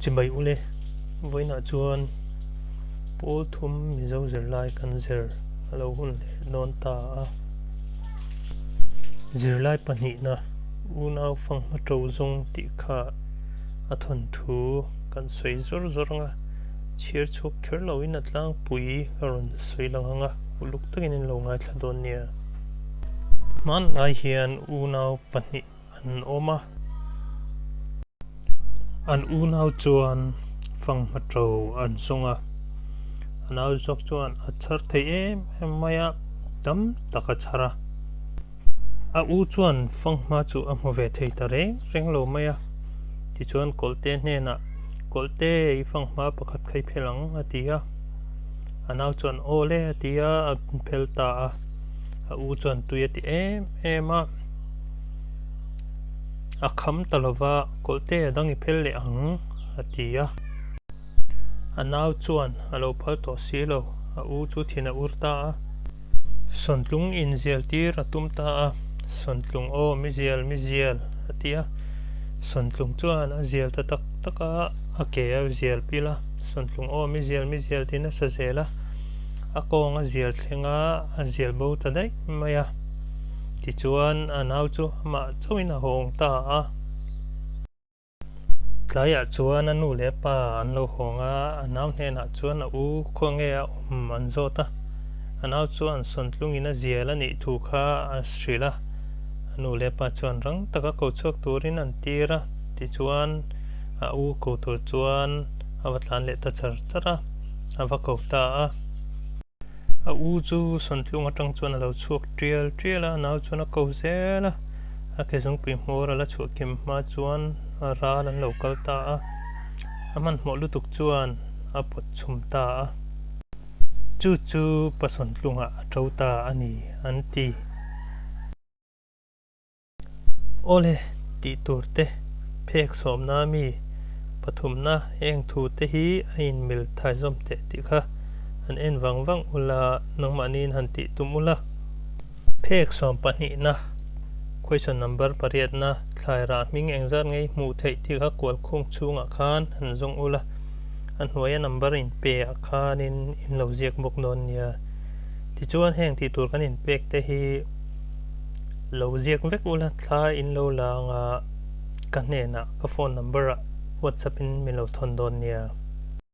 Chibai ule, vawiinah chuan pawl thum Mizo zirlai kan zir a lo hun leh dawn ta a. Zirlai pahnihna unau fanghma to zawng tih kha a thawnthu kan sawi zawr zawr ang a, chhiar chhuak kher loin a tlangpui ka rawn sawi lang ang a, uluk takin in lo ngaithla dawn nia. Hmanlai hian unau pahnih an awm a. An unau chuan fanghma to an zawng a, a nau zawk chuan a chhar thei em em mai a, tam tak a chhar a. A u chuan fanghma chu a hmu ve thei ta reng reng lo mai a, tichuan Kawlhte hnenah, Kawlhte, i fanghma pakhat kha i phel ang, a ti a. A nau chuan, Aw le, a ti a, a phel ta a. A u chuan tui a ti em em a. A kham ta lo va, Kawlhte a dang i phel leh ang, a ti a. A nau chuan a lo phal tawh si lo, a u chu thin a ur ta a. Sawntlung inzial tir a tum ta a, Sawntlung aw mi zial, mi zial, a ti a. Sawntlung chuan a zial ta tak tak a, a ke a zial pil a, Sawntlung aw mi zial, mi zial tiin a sa zel a. A kawng a zial thleng a, a zial bo ta daih mai a. Tichuan a nau chu amah chauhin a hawng ta a. Tlaiah chuan a nu leh a pa an lo hawng a, a nau hnenah chuan a u khaw nge a awm an zawt a. A nau chuan sawntlungin a zial a nih thu kha a hrilh a. A nu leh a pa chuan rang taka ko chhuak turin an tir a, tichuan a u ko tur chuan a va tlan leh ta char char a, a va ko ta a. A u chu sawntlung atang chuan a lo chhuak tial tial a, a nau chuan a ko zel a, a ke zungpui hmawr a la chhuah kim hma chuan a ral an lo kal ta a, a hmanhmawh lutuk chuan a pawt chhum ta a. Chu chu pa sawntlungah a to ta a ni an ti. Awle, tih tur te, phek sawmna mi pathumna eng thu te hi a inmil thai zawm teh tih kha han en vang vang ula, nangmahniin han tih tum ula. Phek sawm pahnihna, question number pariatna, thlai rah hming engzat ngei hmuh theih tih kha kual khung chhungah khan han zawng ula, a hnuaia number inpe ah khanin in lo ziak bawk dawn nia. Tichuan heng tih tur kan inpek te hi. Lo ziak vek ula thla in lo la anga ka hnenah ka phone number ah whatsapp in min lo thawn dawn nia.